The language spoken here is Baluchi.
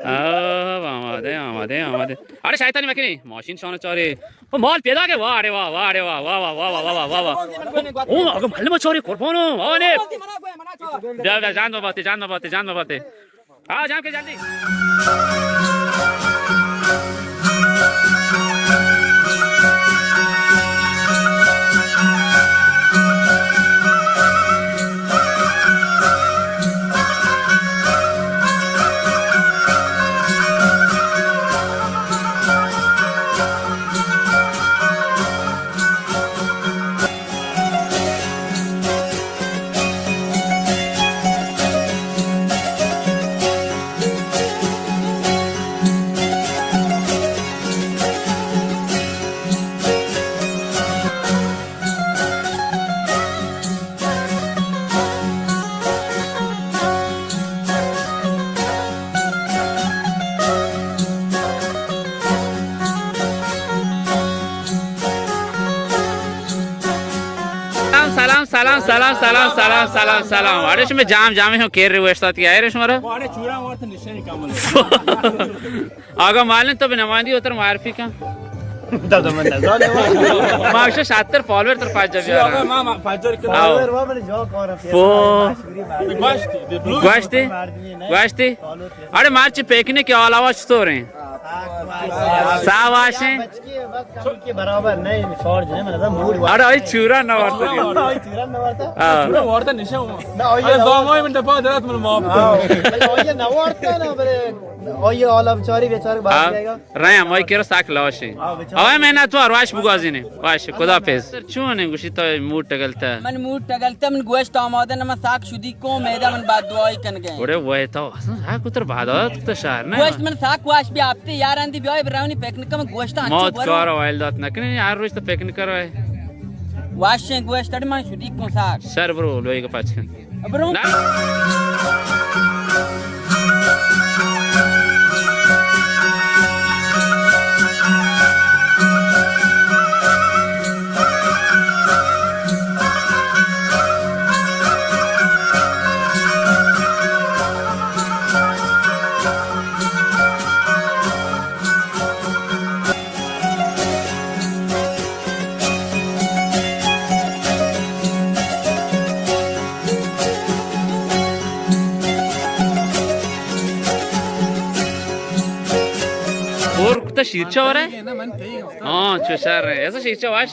آہ، آمادہ، آمادہ، آمادہ۔ اڑے شیطانی مکنی، ماشین شان چاری۔ او مال پیدا کے، واہ، اڑے واہ، واہ، اڑے واہ، واہ۔ او، اگہ معلم چاری قربان ہو، آنے۔ بیا، بیا، جان بباتے، جان بباتے، جان بباتے۔ آ، جام کے جلدی۔ سلام، سلام، سلام، سلام، سلام، سلام، سلام، سلام۔ اڑے شما جام جامے ہوں کیر ریوشتات کیا ہے شما را؟ اڑے چورا وارت نشانی کامل۔ آقا معلم تو بہ نمائندی اتر معرفی کن۔ دادا من نزانم۔ ما شش اتر فالوور تر پنجاہ بیارم۔ آقا ما، ما پنجاہ کن۔ آو۔ فالوور ما بلے جو کارم۔ فو۔ گوشتی، دی بلو۔ گوشتی؟ مردمی نے۔ گوشتی؟ فالو تے۔ اڑے مرچی پکنک کے علاوہ چطور ہیں؟ ساہ واشیں؟ بچکی بس کم کے برابر نہیں، شارٹ جو ہے، مطلب موڈ اڑے آئی چورا نہ ورتا۔ آئی چورا نہ ورتا۔ ہاں۔ چورا وارتا نشہ ہوا۔ نہ، آئی اڑے زامائی من دپا درات من معاف۔ ہاں۔ بھائی، آئی نہ ورتا نا، بلے آئی حالا بچاری بیچارہ باز ہاں۔ جائے گا۔ رہے ہمائی کرا ساک لاشیں۔ ہاں، بچارہ۔ اوے میں نہ تو ارواش بگوازینے۔ واش، خدا حافظ۔ چون ہے گوشی تو موڈ ٹگلتا؟ من موڈ ٹگلتا، من گوشت آمادہ نہ، من ساک شدی کو میدہ من بعد دعائی کن گئے۔ اڑے وہ تو اصلاً ہا کتر بعد آت تو شہر نہ۔ گوشت من ساک واش بیا ہفتے یار اندی بیای براونی پکنک من گوشت انچو موت برو۔ کار وائل دات نہ کنے، ہر روز تو پکنک کرو ہے۔ واشیں گوشت اڑ من شدی کو ساک۔ سر برو لوئی کو پاچ کن۔ برو۔ نہ۔ اور کتا شیرچا ہو رہا ہے؟ ہاں، چو شر ہے۔ ایسا شیرچا واش